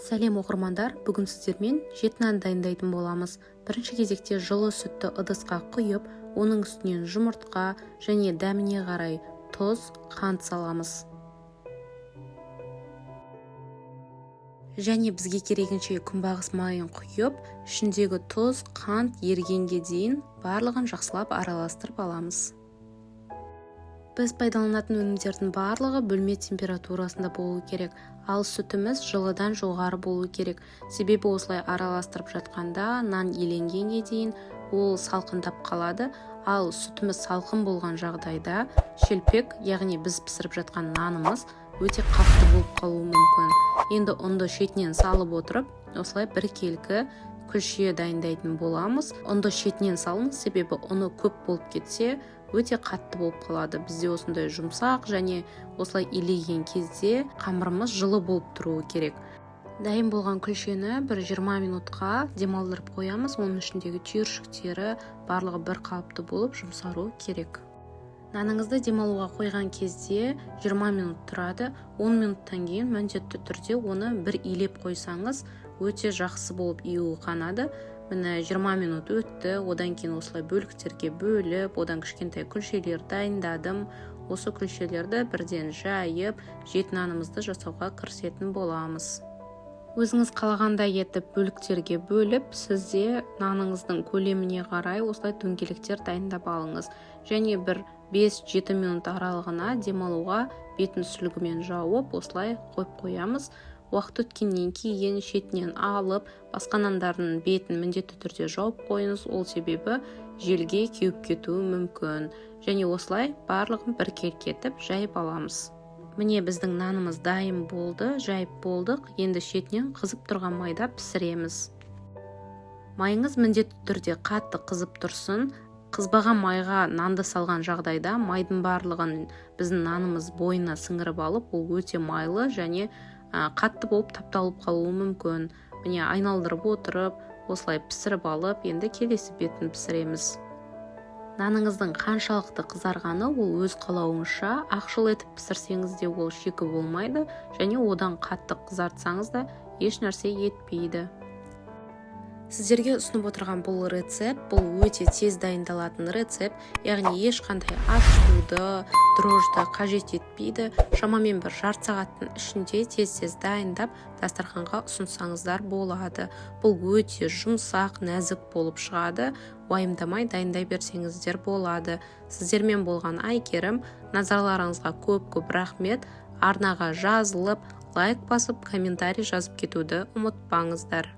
Сәлем, оқырмандар! Бүгін сіздермен жеті нан дайындайтын боламыз. Бірінші кезекте жылы сүтті ыдысқа құйып, оның үстінен жұмыртқа және дәміне қарай тұз, қант саламыз. Және бізге керегінше күнбағыс майын құйып, ішіндегі тұз, қант ерігенге дейін барлығын жақсылап араластырып аламыз. Біз пайдаланатын өнімдердің барлығы бөлме температурасында болу керек, ал сүтіміз жылыдан жоғары болу керек. Себебі осылай араластырып жатқанда нан иленгенге дейін ол салқындап қалады, ал сүтіміз салқын болған жағдайда шелпек, яғни біз пісіріп жатқан нанымыз өте қатты болып қалуы мүмкін. Енді ұнды шетінен салып отырып, осылай біркелкі күлше дайындайтын боламыз. Ұнды шетінен салыңыз, себебі ұны көп болып кетсе, өте қатты болып қалады. Бізде осындай жұмсақ және осылай илеген кезде қамырымыз жылы болып тұруы керек. Дайын болған күлшені бір 20 минутқа демалдырып қоямыз. Оның ішіндегі түйіршіктері барлығы бір қалыпты болып жұмсару керек. Наныңызды демалуға қойған кезде 20 минут тұрады. 10 минуттан кейін міндетті түрде оны бір илеп қойсаңыз, өте жақсы болып июі қанады. Міне, 20 минут өтті. Одан кейін осылай бөліктерге бөліп, одан кішкентай күлшелер дайындадым. Осы күлшелерді бірден жайып, жеті нанымызды жасауға кірісетін боламыз. Өзіңіз қалағандай етіп бөліктерге бөліп, сіз де наныңыздың көлеміне қарай осылай дөңгелектер дайындап алыңыз. Және бір 5-7 минут аралығына демалуға бетін сүлгімен жауып, осылай қойып қоямыз. Уақыт өткеннен кейін шетінен алып, басқа нандардың бетін міндетті түрде жауып қойыңыз, ол себебі желге кеуіп кетуі мүмкін. Және осылай барлығын біркелкі етіп жайып аламыз. Міне, біздің нанымыз дайын болды, жайып болдық. Енді шетінен қызып тұрған майда пісіреміз. Майыңыз міндетті түрде қатты қызып тұрсын. Қызбаған майға нанды салған жағдайда майдың барлығын біздің нанымыз бойына сіңіріп алып, ол өте майлы және қатты болып тапталып қалуы мүмкін. Міне, айналдырып отырып, осылай пісіріп алып, енді келесі бетін пісіреміз. Наныңыздың қаншалықты қызарғаны ол өз қалауыңызша. Ақшыл етіп пісірсеңіз де, ол шикі болмайды және одан қатты қызартсаңыз да, еш нәрсе етпейді. Сіздерге ұсынып отырған бұл рецепт, бұл өте тез дайындалатын рецепт, яғни ешқандай ашытуды, дрожжды қажет етпейді. Шамамен бір жарты сағаттың ішінде тез-тез дайындап, дастарханға ұсынсаңыздар болады. Бұл өте жұмсақ, нәзік болып шығады. Уайымдамай дайындай берсеңіздер болады. Сіздермен болған Әйгерім. Назарларыңызға көп-көп рахмет. Арнаға жазылып, лайк басып, комментарий жазып кетуді ұмытпаңыздар.